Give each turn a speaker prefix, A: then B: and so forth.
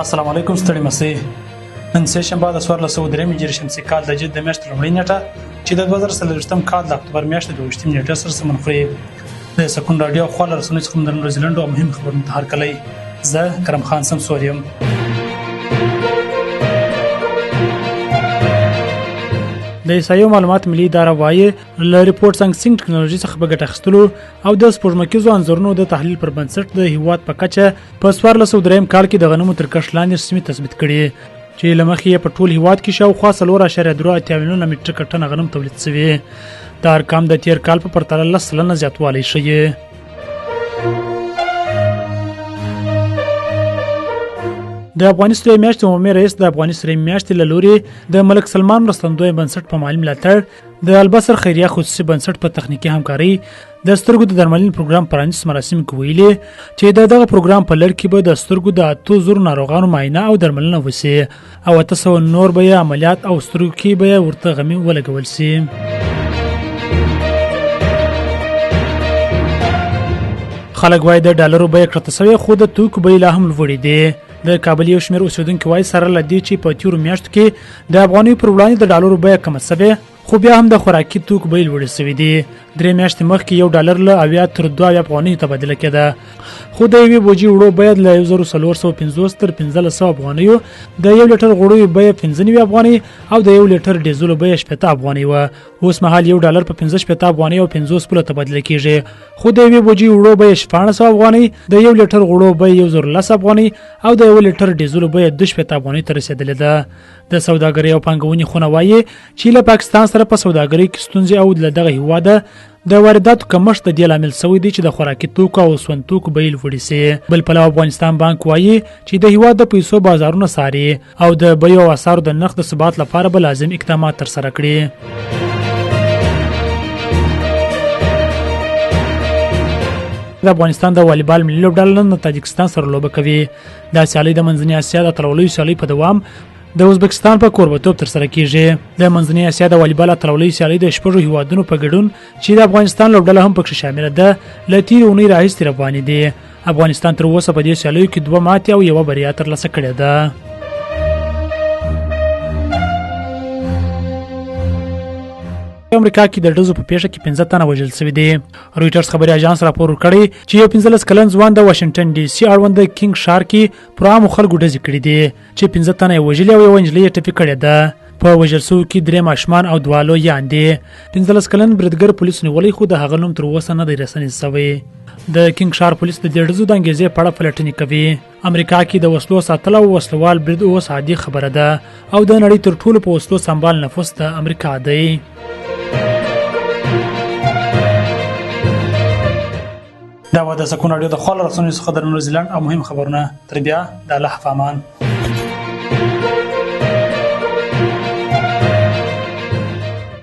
A: السلام علیکم، ستړي مسي. نن سه شنبه د 1403 هجري شمسي کال د جد د میاشتې لومړۍ نیټه چې د 2024 کال د اکتوبر میاشتې 22 نیټه سره سمون خوري. د سکون راډیو خواله رسنیو څخه د نن ورځې لنډو او مهم خبرونو ته هرکلی. زه کرم خان سمسور یم. د احصایو معلومات ملي اداره وايي، له ریموټ سنسینګ ټکنالوژي څخه په ګټه اخیستلو او د سپوږمکیزو انځورونو د تحلیل پر بنسټ د هیواد په کچه په 1403 کال کې د غنمو تر کښت لاندې سیمې تثبیت کړي، چې له مخې یې په ټول هیواد کې شاوخوا 4.83 میلیونه مټریک ټنه غنم تولید شوي. دا ارقام د تیر کال په پرتله 10% زیاتوالی ښيي. د افغاني سرې میاشتې عمومي رئیس د افغاني سرې میاشتې له لوري د ملک سلمان مرستندوی بنسټ په مالي ملاتړ د البصر خیریه خصوصي بنسټ په تخنیکي همکارۍ د سترګو د درملنې پروګرام پرانیست مراسم کې ویلي چې د دغه پروګرام په لړ کې به د سترګو د 8000 ناروغانو معاینه او درملنه وشي او 800 نور به یې عملیات او سترګو کې به یې ورته غمي ولګول شي. خلک وایي د ډالرو بیه کښته شوې، خو د توکو بیې لا هم لوړې دي. د کابل یو شمېر اوسېدونکي وایي، سره له دې چې په تېرو میاشتو کې د افغانیو پر وړاندې د ډالرو بیه کمه شوې، خو بیا هم د خوراکي توکو بیې لوړې شوې دي. 3 میاشتې مخکې یو ډالر له 70 تر 72 افغانیو تبادله کېده، خو د یوې بوجۍ وړو بیه له 1450 تر 1500 افغانیو، د یو لیټر غوړیو بیه 95 افغانۍ او د یو لیټر ډیزلو بیه 60 افغانۍ وه. اوس مهال یو ډالر په 65 افغانۍ او 50 پوله تبادله کېږي، خو د یوې بوجۍ وړو بیه 1600 افغانۍ، د یو لیټر غوړو بیه 1010 افغانۍ او د یو لیټر ډیزلو بیه 62 افغانۍ ته رسېدلې ده. د سوداګرۍ او پانګونې خونه وایي چې له پاکستان سره په سوداګرۍ کې ستونزې او له دغه هیواده د وارداتو کمښت د دې لامل شوی دی چې د خوراکي توکو او سون توکو بیې لوړې شي. بل پلو افغانستان بانک وایي چې د هیواد د پیسو بازارونه څاري او د بیو او اسعارو د نرخ د ثبات لپاره به لازم اقدامات ترسره کړي. د افغانستان د والیبال ملي لوبډله نن د تاجکستان سره لوبه کوي. دا سیالۍ د منځنۍ اسیا د اتلولیو سیالۍ په دوام د ازبکستان په کوربتوب ترسره کیږي. د منځنۍ اسیا د والیبال اتلولۍ سیالۍ د 6 هیوادونو په ګډون چې د افغانستان لوبډله هم پکې شامله ده، له تېرې اونۍ راهیسې روانې دي. افغانستان تر اوسه په دې سیالیو کې 2 ماتې او 1 بریا ترلاسه کړې ده. امریکا کې د ډزو په پیښه کې 5 تنه وژل شوي دي. رویټرز خبري اژانس راپور ورکړی چې یو 15 کلن ځوان د واشنګټن ډي سي اړوند کینګ ښار کې پر عامو خلکو ډزې کړې دي چې 5 تنه یې وژلي او یوه نجلۍ یې ټپي کړې ده. په وژل شوو کې 3 ماشومان او 2 لویان دي. 15 کلن بریدګر پولیس نیولی، خو د هغه نوم تر اوسه نه دی رسنیز شوی. د کینګ ښار پولیس د دې ډزو د انګیزې په اړه پلټنې کوي. امریکا کې د وسلو ساتل او وسلوال برید اوس عادي خبره ده او د نړۍ تر ټولو په وسلو سمبال نفوس د امریکا دی. دا وه د سکون راډیو د خواله رسنیو څخه د نن ورځې لنډ او مهم خبرونه. تر بیا د الله په امان.